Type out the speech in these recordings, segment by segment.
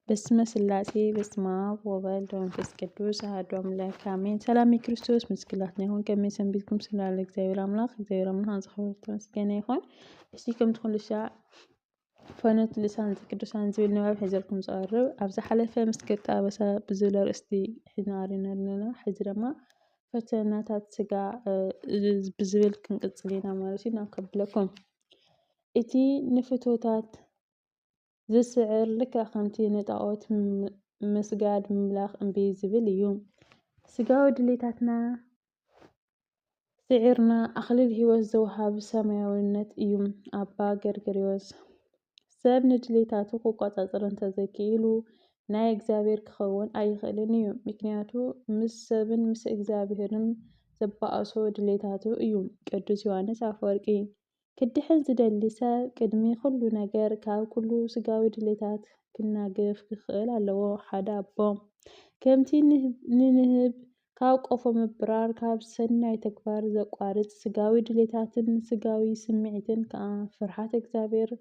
በስመ ስላሴ በስመ አብ ወወልድ ወመንፈስ ቅዱስ አሐዱ አምላክ አሜን። ሰላም ክርስቶስ ምስ ኩላትና ይኹን። ከመይ ሰንቢትኩም? ስላለ እግዚኣብሔር አምላክ፣ እግዚኣብሔር አምላክ ንዝኸበረ ተመስገነ ይኹን። እሺ፣ ከምቲ ኩሉ ሻዕ ፈኖት ልሳን ቅዱሳን ዝብል ንባብ ሒዘልኩም ዝቐርብ፣ ኣብ ዝሓለፈ ምስ ገጣ ኣበሳ ብዝብል ኣርእስቲ ሒዝና ቀሪብና ኣለና። ሕዚ ድማ ፈተናታት ስጋ፣ እ፣ ብዝብል ክንቅጽል ኢና ማለት እዩ። ናብ ከብለኩም። እቲ ንፍትወታት ዝስዕር ልክዕ ከምቲ ንጣኦት ም-፣ ምስጋድ ምምላኽ እምቢ ዝብል እዩ። ስጋዊ ድሌታትና ስዒርና ኣኽሊል ህይወት ዘውሃብ ሰማያዊነት እዩ። ኣባ ገርገርዮስ፣ ሰብ ንድሌታቱ ክቆጻጸር እንተዘይክኢሉ ናይ እግዚኣብሔር ክኸውን ኣይኽእልን እዩ። ምክንያቱ ምስ ሰብን ምስ እግዚኣብሔርን ዘባእሶ ድሌታቱ እዩ። ቅዱስ ዮሃንስ ኣፈወርቂ። ክድሕን ዝደሊ ሰብ ቅድሚ ኩሉ ነገር ካብ ኩሉ ስጋዊ ድሌታት ክናገፍ ክኽእል ኣለዎ። ሓደ ኣቦ ከምቲ ንህብ-፣ ንንህብ ካብ ቆፎ ምብራር ካብ ሰናይ ተግባር ዘቋርጽ ስጋዊ ድሌታትን ስጋዊ ስምዒትን ከኣ ፍርሃት እግዚኣብሔር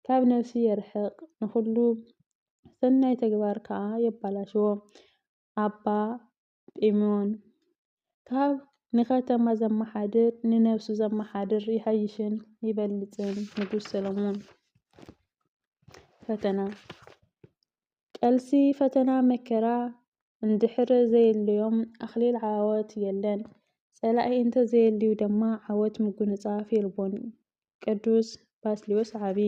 ካብ ነፍሲ የርሕቕ፣ ንኹሉ ሰናይ ተግባር ከኣ የባላሽዎ። ኣባ ጴሞን ካብ ንኸተማ ዘመሓድር ንነብሱ ዘመሓድር ይሓይሽን ይበልጽን። ንጉስ ሰሎሞን። ፈተና። ቀልሲ፣ ፈተና፣ መከራ እንድሕር ዘየልዮም ኣኽሊል ዓወት የለን። ጸላኢ እንተዘየልዩ ድማ ዓወት ምጉንጻፍ የልቦን። ቅዱስ ባስልዮስ ዓቢ።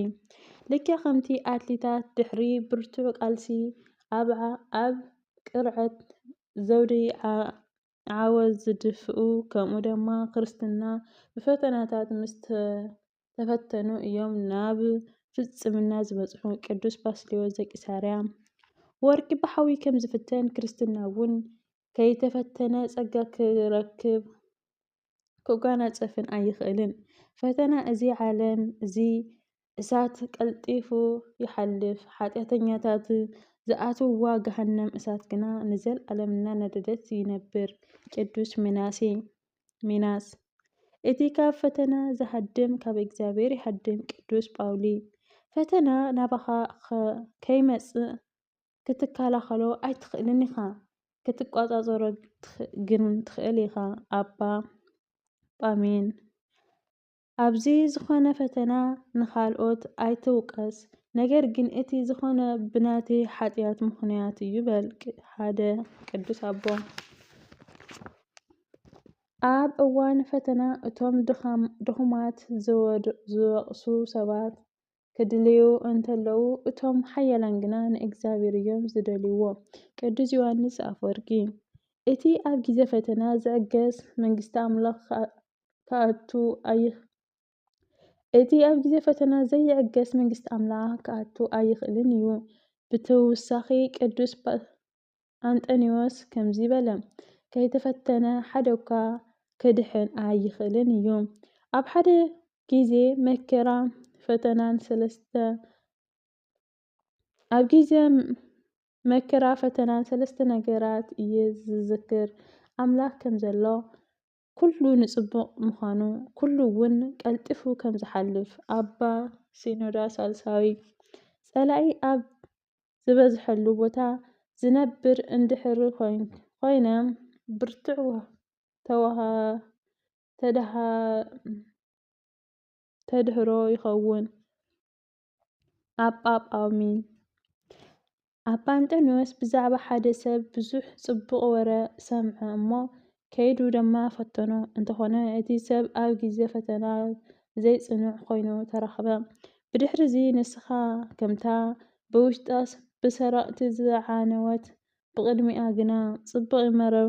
ልክዕ ከምቲ ኣትሌታት ድሕሪ ብርቱዕ ቃልሲ ኣብ ዓ-፣ ኣብ ቅርዐት ዘውዲ ዓ-፣ ዓወት ዝድፍኡ፣ ከምኡ ድማ ክርስትና ብፈተናታት ምስ ተ-፣ ተፈተኑ እዮም ናብ ፍጽምና ዝበጽሑ። ቅዱስ ባስልዮስ ዘቂሳርያ። ወርቂ ብሓዊ ከም ዝፍተን፣ ክርስትና እውን ከይተፈተነ ጸጋ ክረክብ ክጓናጸፍን ኣይኽእልን። ፈተና እዚ ዓለም፣ እዚ እሳት ቀልጢፉ ይሓልፍ፣ ሓጢኣተኛታት ዝኣትውዋ ገሃነም እሳት ግና ንዘለኣለም እናነደደት ይነብር። ቅዱስ ሚናሴ፣ ሚናስ። እቲ ካብ ፈተና ዝሃድም ካብ እግዚኣብሔር ይሃድም። ቅዱስ ጳውሊ። ፈተና ናባኻ ኸ-፣ ከይመጽእ ክትከላኸሎ ኣይትኽእልን ኢኻ፣ ክትቋጻጸሮ ትኽ-፣ ግን ትኽእል ኢኻ። ኣባ ጳሜን። ኣብዚ ዝኾነ ፈተና ንኻልኦት ኣይትውቀስ፣ ነገር ግን እቲ ዝኾነ ብናተይ ሓጢኣት ምኽንያት እዩ በል። ቅ-፣ ሓደ ቅዱስ ኣቦ። ኣብ እዋን ፈተና እቶም ድኻም-፣ ድኹማት ዝወድ-፣ ዝወቕሱ ሰባት ክድልዩ እንተለዉ፣ እቶም ሓያላን ግና ንእግዚኣብሔር እዮም ዝደልይዎ። ቅዱስ ዮሃንስ ኣፈወርቂ። እቲ ኣብ ግዜ ፈተና ዝዕገስ መንግስቲ ኣምላኽ ክኣ-፣ ክኣቱ ኣይኽ-፣ እቲ ኣብ ግዜ ፈተና ዘይዕገስ መንግስቲ ኣምላኽ ክኣቱ ኣይኽእልን እዩ። ብተወሳኺ ቅዱስ ጳ-፣ ኣንጠንዮስ ከምዚ በለ፣ ከይተፈተነ ሓደ እኳ ክድሕን ኣይኽእልን እዩ። ኣብ ሓደ ግዜ መከራ ፈተናን ሰለስተ፣ ኣብ ግዜ መከራ ፈተናን ሰለስተ ነገራት እየ ዝዝክር፣ ኣምላኽ ከም ዘሎ፣ ኩሉ ንጽቡቕ ምዃኑ፣ ኩሉ እውን ቀልጢፉ ከም ዝሓልፍ። ኣባ ሲኖዳ ሳልሳዊ። ጸላኢ ኣብ ዝበዝሐሉ ቦታ ዝነብር እንድሕር ኮይን-፣ ኮይነ፣ ብርቱዕ ተዋሃ-፣ ተደሃ-፣ ተድህሮ ይኸውን። ኣጳጳሚ። ኣባ ኣንጠንዮስ ብዛዕባ ሓደ ሰብ ብዙሕ ጽቡቕ ወረ ሰምዐ እሞ፣ ከይዱ ድማ ፈተኖ። እንተኾነ፣ እቲ ሰብ ኣብ ግዜ ፈተና ዘይጽኑዕ ኮይኑ ተረኽበ። ብድሕርዚ ንስኻ ከምታ ብውሽጣ ብሰረቕቲ ዝዓነወት፣ ብቕድሚኣ ግና ጽቡቕ መረ-፣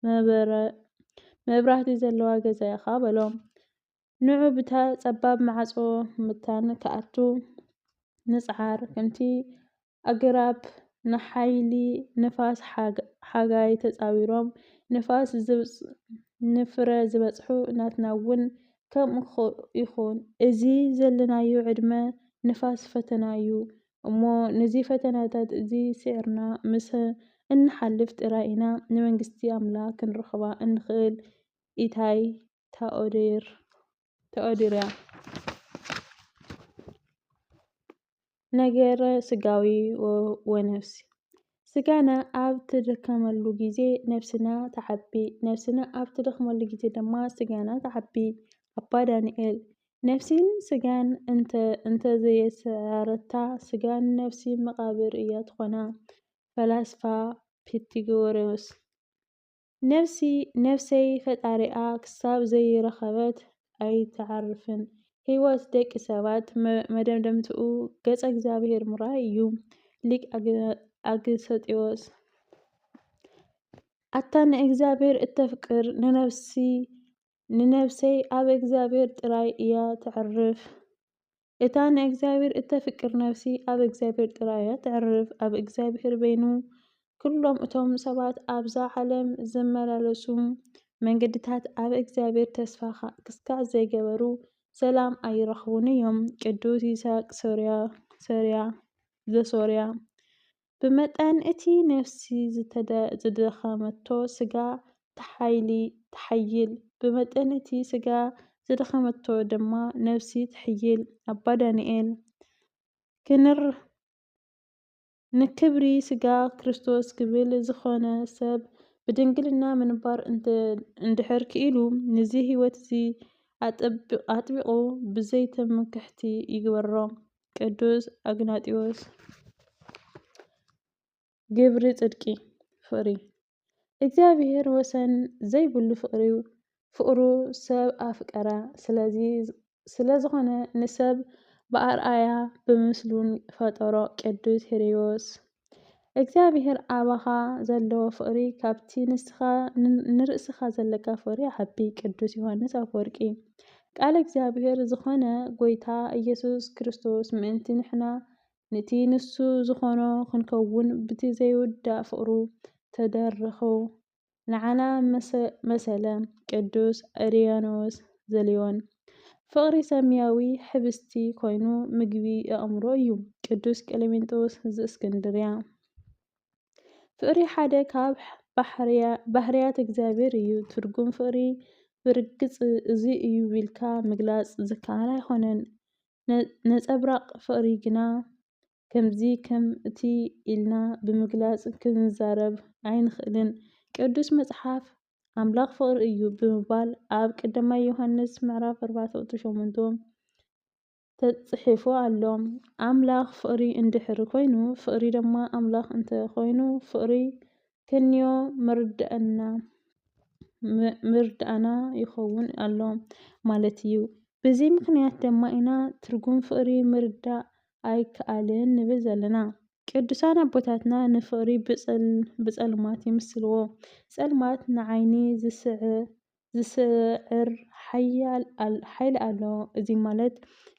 መበረ-፣ መብራህቲ ዘለዋ ገዛ ኢኻ በሎ። ንዑ ብታ ጸባብ ማዕጾ ምታን ክኣቱ ንጽዓር። ከምቲ ኣግራብ ንሓይሊ ንፋስ ሓግ-፣ ሓጋይ ተጻዊሮም ንፋስ ዝብጽ-፣ ንፍረ ዝበጽሑ፣ ናትና እውን ከምኡ ክኸ-፣ ይኹን። እዚ ዘለናዮ ዕድመ ንፋስ ፈተና እዩ እሞ፣ ነዚ ፈተናታት እዚ ስዒርና ምስ እንሓልፍ ጥራይ ኢና ንመንግስቲ ኣምላኽ ክንረኽባ እንኽእል። ኢታይ ታኦዴር-፣ ታኦዴርያ። ነገረ ስጋዊ ወ-፣ ወነፍሲ። ስጋና ኣብ ትደከመሉ ግዜ ነፍስና ትዓቢ፣ ነፍስና ኣብ ትደክመሉ ግዜ ድማ ስጋና ትዓቢ። ኣባ ዳንኤል። ነፍሲን ስጋን እንተ-፣ እንተዘየሰዓረታ፣ ስጋን ነፍሲ መቓብር እያ ትኾና። ፈላስፋ ፒታጎረስ። ነፍሲ፣ ነፍሰይ ፈጣሪኣ ክሳብ ዘይረኸበት ኣይትዓርፍን። ህይወት ደቂ ሰባት መ-፣ መደምደምትኡ ገጸ እግዚኣብሔር ምርኣይ እዩ። ሊቅ ኣግ-፣ ኣግሰጢዮስ። ኣታ ንእግዚኣብሔር እተፍቅር ንነፍሲ፣ ንነፍሰይ ኣብ እግዚኣብሔር ጥራይ እያ ተዕርፍ። እታ ንእግዚኣብሔር እተፍቅር ነፍሲ ኣብ እግዚኣብሔር ጥራይ እያ ተዕርፍ። ኣብ እግዚኣብሔር በይኑ ኩሎም እቶም ሰባት ኣብዛ ዓለም ዝመላለሱ መንገድታት ኣብ እግዚኣብሔር ተስፋ ኸ-፣ ክስካዕ ዘይገበሩ ሰላም ኣይረኽቡን እዮም። ቅዱስ ይስሐቅ ሶርያ፣ ሶርያ፣ ዘሶርያ። ብመጠን እቲ ነፍሲ ዝተደ-፣ ዝደኸመቶ ስጋ ተሓይሊ-፣ ተሓይል፣ ብመጠን እቲ ስጋ ዝደኸመቶ ድማ ነፍሲ ትሕይል። ኣባ ዳንኤል። ክንር-፣ ንክብሪ ስጋ ክርስቶስ ክብል ዝኾነ ሰብ ብድንግልና ምንባር እንተ-፣ እንድሕር ክኢሉ፣ ነዚ ህይወት እዚ ኣጠብ-፣ ኣጥቢቑ ብዘይትምክሕቲ ይግበሮ። ቅዱስ ኣግናጢዎስ። ግብሪ ጽድቂ፣ ፍቕሪ። እግዚኣብሔር ወሰን ዘይብሉ ፍቕሪ፣ ፍቕሩ ሰብ ኣፍቀረ። ስለዚ፣ ስለ ዝኾነ ንሰብ ብኣርኣያ ብምስሉን ፈጠሮ። ቅዱስ ሄሬዎስ። እግዚኣብሔር ኣባኻ ዘለዎ ፍቕሪ ካብቲ ንስኻ ን-፣ ንርእስኻ ዘለካ ፍቕሪ ይዓቢ። ቅዱስ ዮሃንስ ኣፈወርቂ። ቃል እግዚኣብሔር ዝኾነ ጎይታ ኢየሱስ ክርስቶስ ምእንቲ ንሕና ነቲ ንሱ ዝኾኖ ክንከውን ብቲ ዘይውዳእ ፍቕሩ ተደረኹ። ንዓና መሰ-፣ መሰለ። ቅዱስ እርያኖስ ዘልዮን። ፍቕሪ ሰማያዊ ሕብስቲ ኮይኑ ምግቢ ኣእምሮ እዩ። ቅዱስ ቀሌምንጦስ ዘእስክንድርያ። ፍቕሪ ሓደ ካብ ባሕርያ-፣ ባህርያት እግዚኣብሔር እዩ። ትርጉም ፍቕሪ ብርግጽ እዚ እዩ ኢልካ ምግላጽ ዝከኣል ኣይኮነን። ነ-፣ ነጸብራቕ ፍቕሪ ግና ከምዚ ከም እቲ ኢልና ብምግላጽ ክንዛረብ ኣይንኽእልን። ቅዱስ መጽሓፍ ኣምላኽ ፍቕሪ እዩ ብምባል ኣብ ቀዳማይ ዮሃንስ ምዕራፍ ኣርባዕተ ቁጽሪ ሸሞንተ ተጽሒፉ ኣሎ። ኣምላኽ ፍቕሪ እንድሕር ኮይኑ፣ ፍቕሪ ድማ ኣምላኽ እንተ ኮይኑ፣ ፍቕሪ ክንዮ ምርዳእና፣ ም-፣ ምርዳእና ይኸውን ኣሎ ማለት እዩ። በዚ ምኽንያት ድማ ኢና ትርጉም ፍቕሪ ምርዳእ ኣይከኣልን ንብል ዘለና። ቅዱሳን ኣቦታትና ንፍቕሪ ብጸል-፣ ብጸልማት ይምስልዎ። ጸልማት ንዓይኒ ዝስዕ-፣ ዝስዕር ሓያል ኣል-፣ ሓይሊ ኣለዎ። እዚ ማለት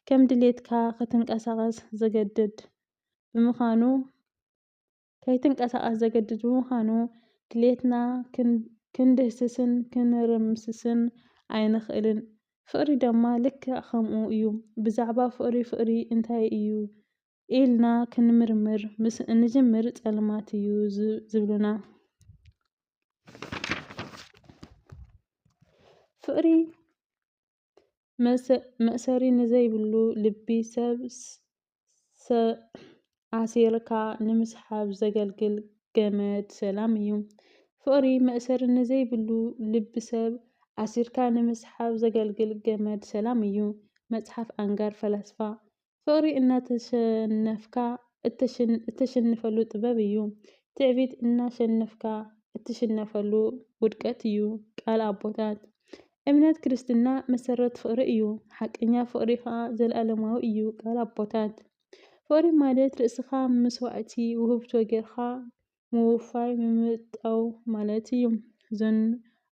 ከም ድሌትካ ክትንቀሳቐስ ዘገድድ ብምዃኑ፣ ከይትንቀሳቐስ ዘገድድ ብምዃኑ፣ ድሌትና ክን-፣ ክንድህስስን ክንርምስስን ኣይንኽእልን። ፍቕሪ ድማ ልክዕ ከምኡ እዩ። ብዛዕባ ፍቕሪ፣ ፍቕሪ እንታይ እዩ ኢልና ክንምርምር ምስ እንጅምር፣ ጸልማት እዩ ዝ-፣ ዝብሉና። ፍቕሪ መሰ-፣ መእሰሪ ንዘይብሉ ልቢ ሰብ ስ-፣ ሰ-፣ ኣሲርካ ንምስሓብ ዘገልግል ገመድ ሰላም እዩ። ፍቕሪ መእሰሪ ንዘይብሉ ልቢ ሰብ ኣሲርካ ንምስሓብ ዘገልግል ገመድ ሰላም እዩ። መጽሓፍ ኣንጋር ፈላስፋ። ፍቕሪ እናተሸነፍካ እተሽን-፣ እተሸንፈሉ ጥበብ እዩ። ትዕቢት እናሸነፍካ እትሽነፈሉ ውድቀት እዩ። ቃል ኣቦታት። እምነት ክርስትና መሰረት ፍቕሪ እዩ። ሓቀኛ ፍቕሪ ኸኣ ዘለኣለማዊ እዩ። ቃል ኣቦታት። ፍቕሪ ማለት ርእስኻ መስዋዕቲ ውህብቶ ጌርካ ምውፋይ፣ ምምጥጣው ማለት እዩ። ዞን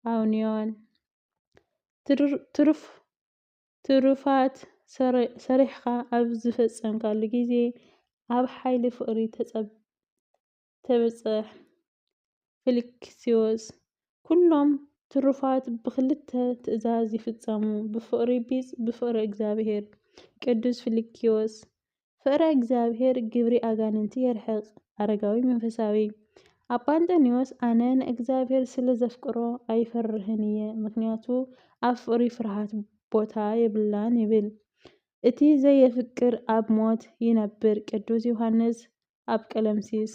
ኣውንዮን ትሩር-፣ ትሩፍ-፣ ትሩፋት ሰሪ-፣ ሰሪሕኻ ኣብ ዝፈጸምካሉ ግዜ፣ ኣብ ሓይሊ ፍቕሪ ተጸብ-፣ ተብጽሕ። ፊልክስዮስ። ኩሎም ትሩፋት ብኽልተ ትእዛዝ ይፍጸሙ፣ ብፍቕሪ ቢጽ፣ ብፍቕሪ እግዚኣብሔር። ቅዱስ ፊልክስዮስ። ፍቕሪ እግዚኣብሔር ግብሪ ኣጋንንቲ የርሕቕ። ኣረጋዊ መንፈሳዊ። ኣባ እንጠንዮስ፣ ኣነ ንእግዚኣብሔር ስለ ዘፍቅሮ ኣይፈርህን እየ፣ ምኽንያቱ ኣብ ፍቕሪ ፍርሃት ቦታ የብላን ይብል። እቲ ዘየፍቅር ኣብ ሞት ይነብር። ቅዱስ ዮሃንስ ኣብ ቀለምሲስ።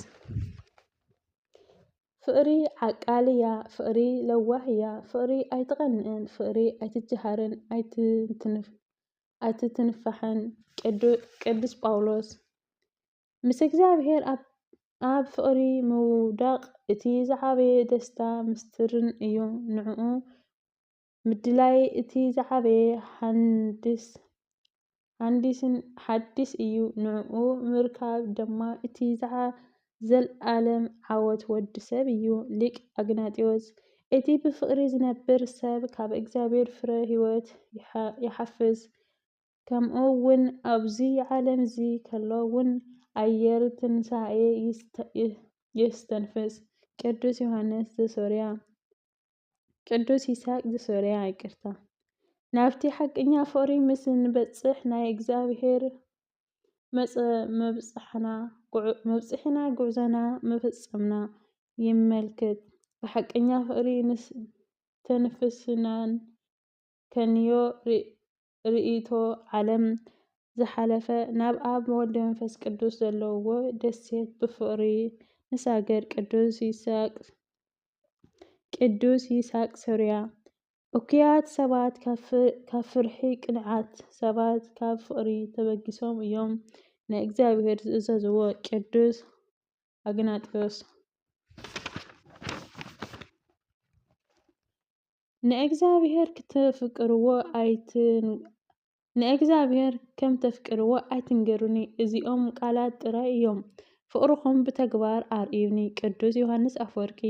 ፍቕሪ ዓቃል እያ፣ ፍቕሪ ለዋህ እያ፣ ፍቕሪ ኣይትቐንእን፣ ፍቕሪ ኣይትጀሃርን፣ ኣይትትንፍ-፣ ኣይትትንፋሕን። ቅዱ-፣ ቅዱስ ጳውሎስ። ምስ እግዚኣብሔር ኣብ፣ ኣብ ፍቕሪ ምውዳቕ እቲ ዝዓበየ ደስታ ምስጢርን እዩ። ንዕኡ ምድላይ እቲ ዝዓበየ ሃንድስ-፣ ሃንዲስን ሓዲስ እዩ። ንዕኡ ምርካብ ድማ እቲ ዝዓ-፣ ዘልኣለም ዓወት ወዲ ሰብ እዩ። ሊቅ ኣግናጢዮስ። እቲ ብፍቕሪ ዝነብር ሰብ ካብ እግዚኣብሔር ፍረ ህይወት ይሓ-፣ ይሓፍስ። ከምኡ እውን ኣብዚ ዓለም እዚ ከሎ እውን ኣየር ትንሳኤ ይስተ-፣ ይ-፣ የስተንፍስ። ቅዱስ ዮሃንስ ዘሶርያ። ቅዱስ ይስሐቅ ዘሶርያ፣ ይቅርታ። ናብቲ ሓቀኛ ፍቕሪ ምስ ንበጽሕ ናይ እግዚኣብሔር መጸ-፣ መብጽሕና፣ ጉዕ-፣ መብጽሒና ጉዕዞና መፈጸምና ይመልክት። ብሓቀኛ ፍቕሪ ንስ-፣ ተንፍስናን ከንዮ ሪ-፣ ርእይቶ ዓለም ዝሓለፈ ናብ ኣብ ወልድ መንፈስ ቅዱስ ዘለውዎ ደሴት ብፍቕሪ ንሳገር። ቅዱስ ይስሐቅ፣ ቅዱስ ይስሐቅ ሶርያ። እኩያት ሰባት ካብ ፍ-፣ ካብ ፍርሒ ቅንዓት፣ ሰባት ካብ ፍቕሪ ተበጊሶም እዮም ንእግዚኣብሔር ዝእዘዝዎ። ቅዱስ ኣግናጢዮስ። ንእግዚኣብሔር ክተፍቅርዎ ኣይትን-፣ ንእግዚኣብሔር ከም ተፍቅርዎ ኣይትንገሩኒ። እዚኦም ቃላት ጥራይ እዮም፣ ፍቕርኹም ብተግባር ኣርእዩኒ። ቅዱስ ዮሃንስ ኣፈወርቂ።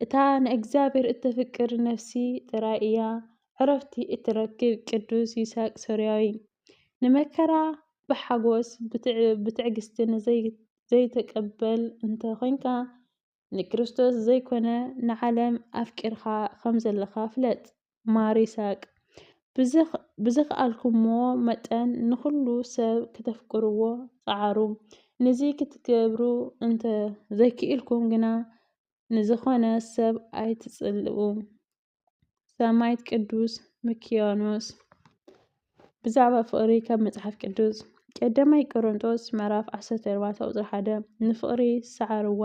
እታ ንእግዚኣብሔር እተፍቅር ነፍሲ ጥራይ እያ ዕረፍቲ እትረክብ። ቅዱስ ይስሐቅ ሶርያዊ። ንመከራ ብሓጎስ ብትዕ-፣ ብትዕግስቲ ንዘይ-፣ ዘይትቀበል እንተ ኾንካ፣ ንክርስቶስ ዘይኮነ ንዓለም ኣፍቂርካ ከም ዘለኻ ፍለጥ። ማር ይስሐቅ። ብዝኽ-፣ ብዝኸኣልኩምዎ መጠን ንኹሉ ሰብ ክተፍቅርዎ ጸዓሩ። ነዚ ክትገብሩ እንተ ዘይክኢልኩም ግና፣ ንዝኾነ ሰብ ኣይትጽልኡ። ሰማዕት ቅዱስ መክያኖስ። ብዛዕባ ፍቕሪ ካብ መጽሓፍ ቅዱስ። ቀዳማይ ቆሮንቶስ ምዕራፍ ዓሰርተ ኣርባዕተ ቁጽሪ ሓደ። ንፍቕሪ ሰዓርዋ።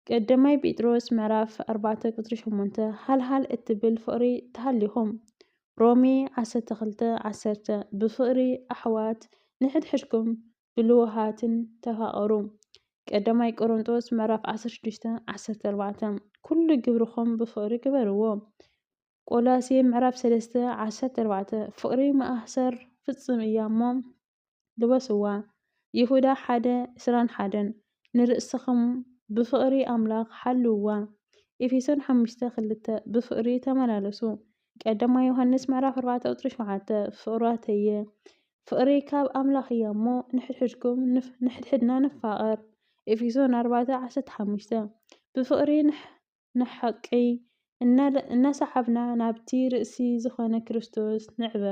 ቀዳማይ ጴጥሮስ ምዕራፍ ኣርባዕተ ቁጽሪ ሸሞንተ። ሃልሃል እትብል ፍቕሪ ተሃሊኹም። ሮሜ ዓሰርተ ክልተ ዓሰርተ። ብፍቕሪ ኣሕዋት ንሕድሕድኩም ብልውሃትን ተፋቐሩ። ቀዳማይ ቆሮንቶስ ምዕራፍ ዓሰርተ ሽዱሽተ ዓሰርተ ኣርባዕተ። ኩሉ ግብርኹም ብፍቕሪ ግበርዎ። ቆላሴ ምዕራፍ ሰለስተ ዓሰርተ ኣርባዕተ። ፍቕሪ ማእሰር ፍጽም እያ እሞ ልበስዋ። ይሁዳ ሓደ ዕስራን ሓደን። ንርእስኹም ብፍቕሪ ኣምላኽ ሓልውዋ። ኤፌሶን ሓሙሽተ ክልተ። ብፍቕሪ ተመላለሱ። ቀዳማይ ዮሃንስ ምዕራፍ ኣርባዕተ ቁጽሪ ሸውዓተ። ፍቑራተየ፣ ፍቕሪ ካብ ኣምላኽ እያ እሞ ንሕድሕድኩም ንፍ-፣ ንሕድሕድና ንፋቐር። ኤፌሶን ኣርባዕተ ዓሰርተ ሓሙሽተ። ብፍቕሪ ንሕ-፣ ንሓቂ እናለ-፣ እናሰሓብና ናብቲ ርእሲ ዝኾነ ክርስቶስ ንዕበ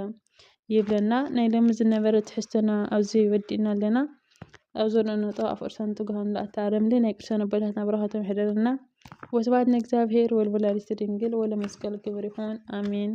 ይብለና። ናይ ሎሚ ዝነበረ ትሕዝቶና ኣብዚ ወዲእና ኣለና። ኣብ ዘሎ ነጥቢ ኣፍ ቅዱሳን ትጉሃን ለኣተኣረምሊ ናይ ቅዱሳን ኣቦታትና በረኸቶም ይሕደረና። ወስብሐት ንእግዚኣብሔር ወለወላዲቱ ድንግል ወለመስቀሉ ክቡር ይኹን። ኣሜን።